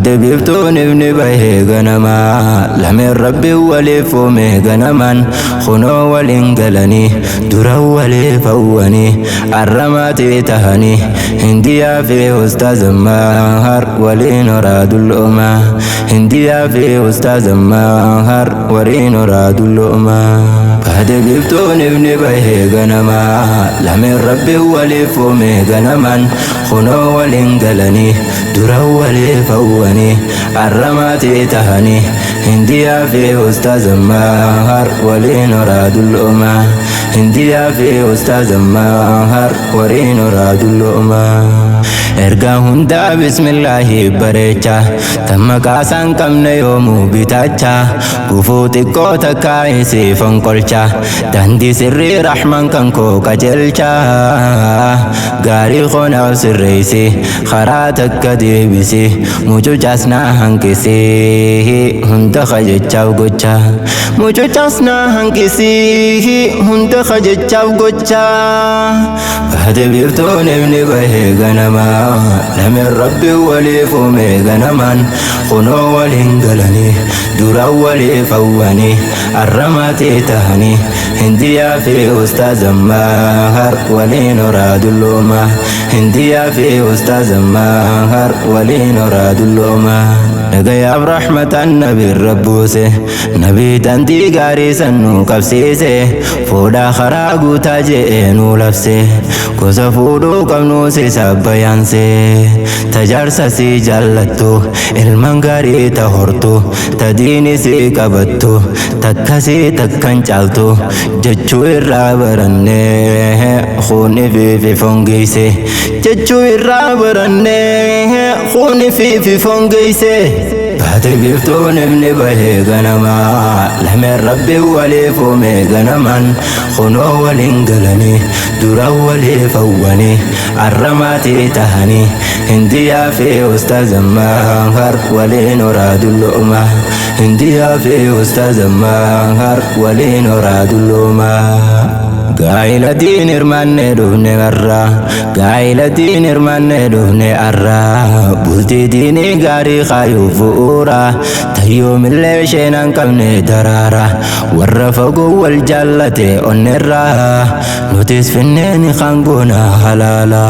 Baate biiftuun ifni bahee ganamaa, lameen rabbi waliif uume ganamaan, kunoo waliin galanii, dura waliif hawwanii, arramaatii tahanii, Hindiyaa fi Ustaaz Ammaar waliin horaa dulloomaa. Hindiyaa fi Ustaaz Ammaar waliin horaa dulloomaa. Baate biiftuun ifni bahee ganamaa, lameen rabbi waliif uume ganamaan, kunoo waliin galanii, dura waliif hawwanii, arramaatii tahanii, Hindiyaa fi Ustaaz Ammaar waliin horaa dulloomaa. Hindiyaa fi Ustaaz Ammaar waliin horaa dulloomaa. Ergaa hundaa bismillaahi bareecha, tan maqaa isaan qabne yoomuu bitaacha, gufuu xiqqoo takkaa isii fonqolcha, daandii sirrii rahman kan koo qajeelcha, gaarii konaaf sirreessi, karaa takka deebisi, mucucaas naa hanqisi, hunda kajechaaf gocha. Mucucaas naa hanqisi, hunda kajechaaf gocha. Baate biiftuun ifni bahee ganamaa, lameen rabbi waliif uume ganamaan, kunoo waliin galanii, dura waliif hawwanii, arramaatii tahanii, Hindiyaa fi Ustaaz Ammaar waliin horaa dulloomaa. Hindiyaa fi Ustaaz Ammaar waliin horaa dulloomaa. Nagayaaf rahmatan nabiin rabbuuse, nabii dantii gaarii san nuu qabsiise, fuudhaa karaa guutaa je'ee nuu labse, gosa fuudhuu qabnuu si sabbayaanse, tajaarsa si jaallattu, ilmaan gaarii ta hortu, ta diini si qabattu, takkasii takkan caaltu, jechuu irraa baranne, kuni fi fongeesse, jechuu irraa baranne, kuni fi fongeesse. Baate biiftuun ifni bahee ganamaa, lameen rabbi waliif uume ganamaan, kunoo waliin galanii, dura waliif hawwanii, arramaatii tahanii, Hindiyaa fi Ustaaz Ammaar waliin horaa dulloomaa. Hindiyaa fi Ustaaz Ammaar waliin horaa dulloomaa. Gaa'ila diin hirmaannee dhufne arraa, gaa'ila diin hirmaannee dhufne arraa, bultii diinii gaarii kaayuuf bu'uura, tayyoomillee isheen hin qabne daraara, warra fagoo wal jaallate onnerraa, nutis finneen kan goona halaala.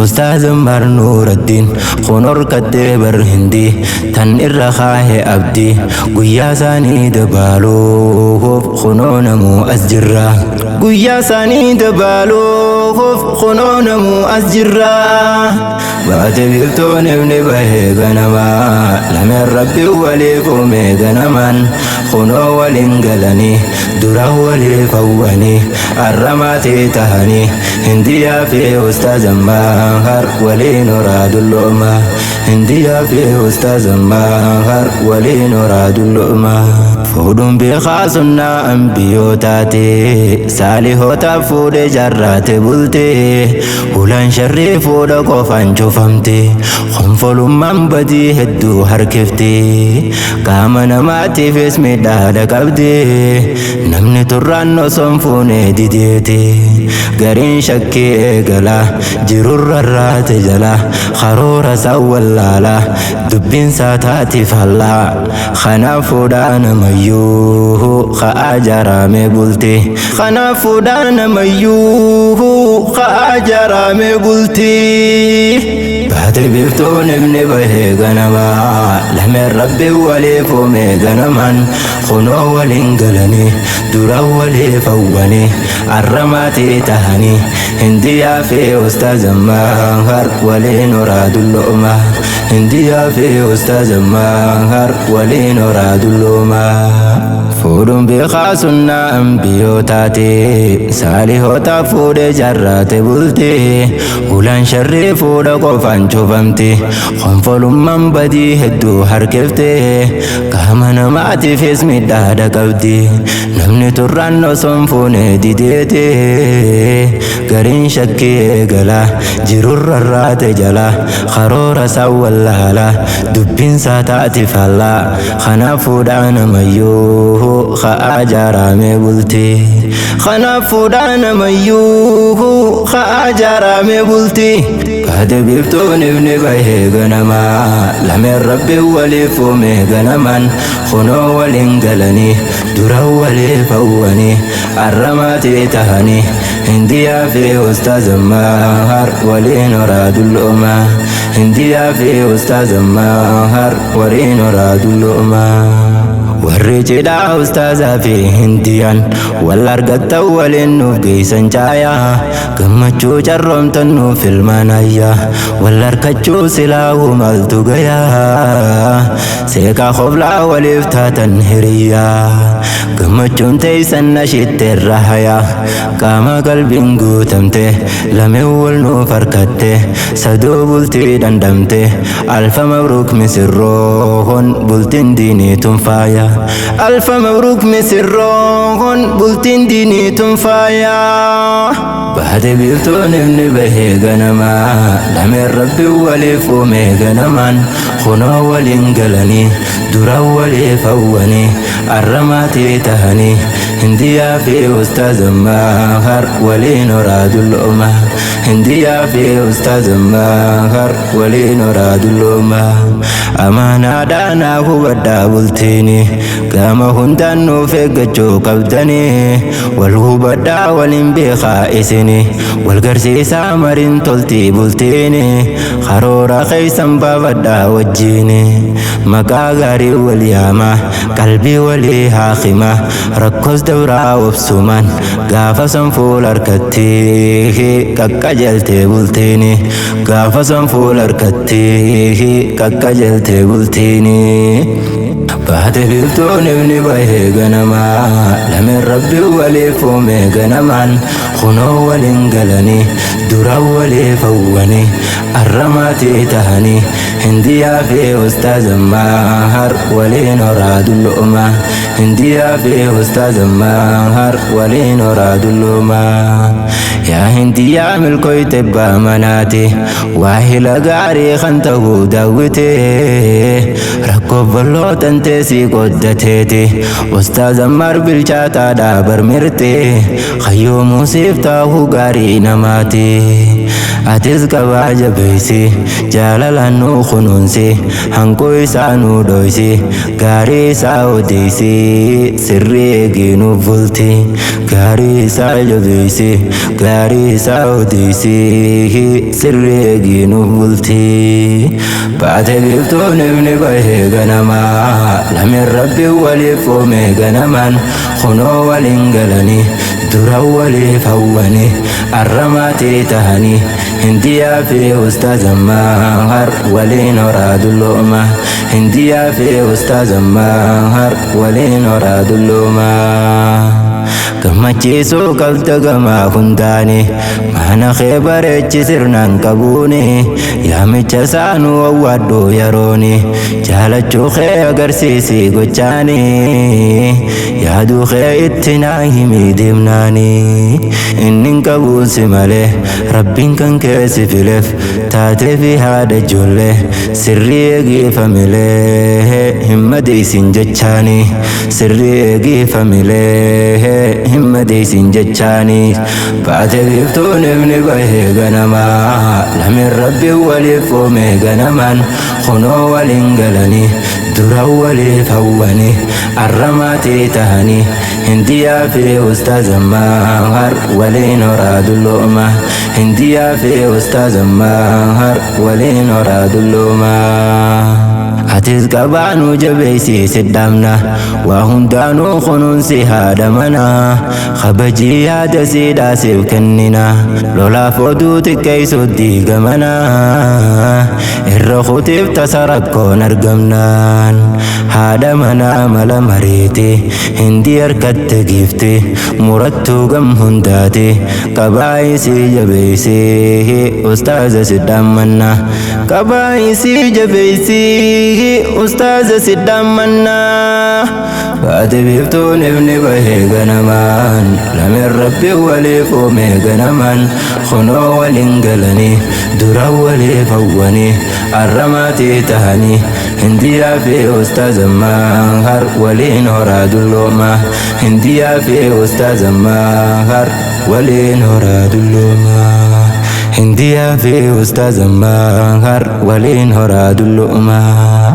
Ustaaz Ammaar Nuuraddiin kun horkattee bar Hindii, tan irra kaahee abdii, guyyaa isaanii dabaaluuf kunoo namuu as jirra. Guyyaa isaanii dabaaluuf kunoo namuu as jirra. Baate biiftuun ifni bahee ganamaa, lameen rabbi waliif uume ganamaan, kunoo waliin galanii, dura waliif hawwanii, arramaatii tahanii, Hindiyaa fi Ustaaz Ammaar waliin horaa dulloomaa. Hindiyaa fi Ustaaz Ammaar waliin horaa dulloomaa. Fuudhuun beekaa sunnaa ambiyootaati, saalihoota fuudhee jaarraate bulte, hulaan sharrii fuudha qofaan cufamte, konfolummaan badii hedduu harkifte, qaama namaatiifis miidhaadha qabde, namni turraan osoo hin fuune dideete, gariin shakkii eegala, jirurra raate jala, karoora isaa wallaala, dubbiin isaa taati fallaa, kanaaf fuudhaa namayyuu ka'aa jaarame bulti. Kanaaf fuudhaa namayyuu ka'aa jaarame bulti. Baate biiftuun ifni bahee ganamaa, lameen rabbi waliif uume ganamaan, kunoo waliin galanii, dura waliif hawwanii, arramaatii tahanii, Hindiyaa fi Ustaaz Ammaar waliin horaa dulloomaa. Hindiyaa fi Ustaaz Ammaar waliin horaa dulloomaa. Fuudhuun beekaa sunnaa ambiyootaati, saalihoota fuudhee jaarraate bulte, hulaan sharrii fuudha qofaan cufamte, konfolummaan badii hedduu harkifte, qaama namaatiifis miidhaadha qabdi, namni turraan osoo hin fuune dideete, gariin shakkii eegala, jirurra raate jala, karoora isaa wallaala, dubbiin isaa taati fallaa, kanaaf fuudhaa namayyuu ka'aa jaarame bulti. Kanaaf fuudhaa namayyuu ka'aa jaarame bulti. Baate biiftuun ifni bahee ganamaa, lameen rabbi waliif uume ganamaan, kunoo waliin galanii, dura waliif hawwanii, arramaatii tahanii, Hindiyaa fi Ustaaz Ammaar waliin horaa dulloomaa. Hindiyaa fi Ustaaz Ammaar waliin horaa dulloomaa. Warri cidhaa Ustaazaa fi Hindiyaan wal argattan waliin nuuf geessan caayaa, gammachuu carroomtan nuuf ilmaan ayyaa, wal harkachuu silaa maaltu gayaa, seeqaa qoblaa waliif taatan hiriyyaa, gammachuun teessan ashitteerra hayaa, qaama qalbiin guutamte, lameen wal nuuf harkatte, saduu bultii dandamte, alfa mabruuk misirroon bultiin diinii tun faaya, alfa mabruuk misirroon bultiin diinii tun faaya. Baate biiftuun ifni bahee ganamaa, lameen rabbi waliif uume ganamaan, kunoo waliin galanii, dura waliif hawwanii, arramaatii tahanii, Hindiyaa fi Ustaaz Ammaar waliin horaa dulloomaa. Hindiyaa fi Ustaaz Ammaar waliin horaa dulloomaa. Amaanaadhaan haa hubadhaa bultiini, gama hundaan nuuf eeggachuu qabdanii, wal hubadhaa waliin beekaa isini, wal garsiisaa mariin toltii bultiini, karoora keessan baafadhaa wajjiini, maqaa gaarii wal yaamaa, qalbii walii haakimaa, rakkoos dabraa obsumaan, gaafa san fuula harkatti qaqqajeeltee bultiini, gaafa san fuula harkatti qaqqajeeltee bultiini. Baate biiftuun ifni bahee ganamaa, lameen rabbi waliif uume ganamaan, kunoo waliin galanii, dura waliif hawwanii, arramaatii tahanii, Hindiyaa fi Ustaaz Ammaar waliin horaa dulloomaa. Hindiyaa fi Ustaaz Ammaar waliin horaa dulloomaa. Yaa Hindiyaa milkooyte abbaa manaati, waahila gaarii kan ta'uu daawwite, rakkoo bal'oo tanteesii qooddateeti, Ustaaz Ammaar bilchaataadha barmirte, hayyuu muusiif taa'uu gaarii namaati. Atis qabaa jabeessi, jaalalaan nuu kunuunsi, hanquu isaa nuu dhoysi, gaarii isaa odeessi, sirrii eegii nuuf bulti, gaarii isaa jabeessi, gaarii isaa odeessi, sirrii eegii nuuf bulti. Baate biiftuun ifni bahee ganamaa, lameen rabbi waliif uume ganamaan, kunoo waliin galanii, dura waliif hawwanii, arramaatii tahanii, Hindiyaa fi Ustaaz Ammaar waliin horaa dulloomaa. Hindiyaa fi Ustaaz Ammaar waliin horaa dulloomaa. Gammachiisuu qabda gamaa hundaani, mana kee bareechi sirnaan qabuuni, yaamicha isaanuu awwaadhu yerooni, jaalachuu kee agarsiisi gochaani, yaaduu kee itti naa himi deemnaani, inni hin qabuusi malee rabbiin kan kee si fileef, taatee fi haadha ijoollee sirrii eegiifamilee hin madeessin jechaani, sirrii eegiifamilee hin madeessin jechaani. Baate biiftuun ifni bahee ganamaa, lameen rabbi waliif uume ganamaan, kunoo waliin galanii, dura waliif hawwanii, arramaatii tahanii, Hindiyaa fi Ustaaz Ammaar waliin horaa dulloomaa. Hindiyaa fi Ustaaz Ammaar waliin horaa dulloomaa. Atis qabaanuu jabeessi sidhaamna, waa hundaanuu kunuunsi haadha manaa, kabajii yaada siidhaasiif kennina, lolaaf oduu xiqqeessu diigamana, irra kutiif tasa rakkoon argamnaan, haadha manaa mala mariiti, hindi harkatte giifti, murattuu gam hundaati, qabaayisii jabeessi Ustaaza sidhaammanna, qabaayisii jabeessi Ustaaza sidhaammanna. Baate biiftuun ifni bahee ganamaan, lameen rabbi waliif uume ganamaan, kunoo waliin galanii, dura waliif hawwanii, arramaatii tahanii, Hindiyaa fi Ustaaz Ammaar waliin horaa dulloomaa. Hindiyaa fi Ustaaz Ammaar waliin horaa dulloomaa. Hindiyaa fi Ustaaz Ammaar waliin horaa dullu'umaa.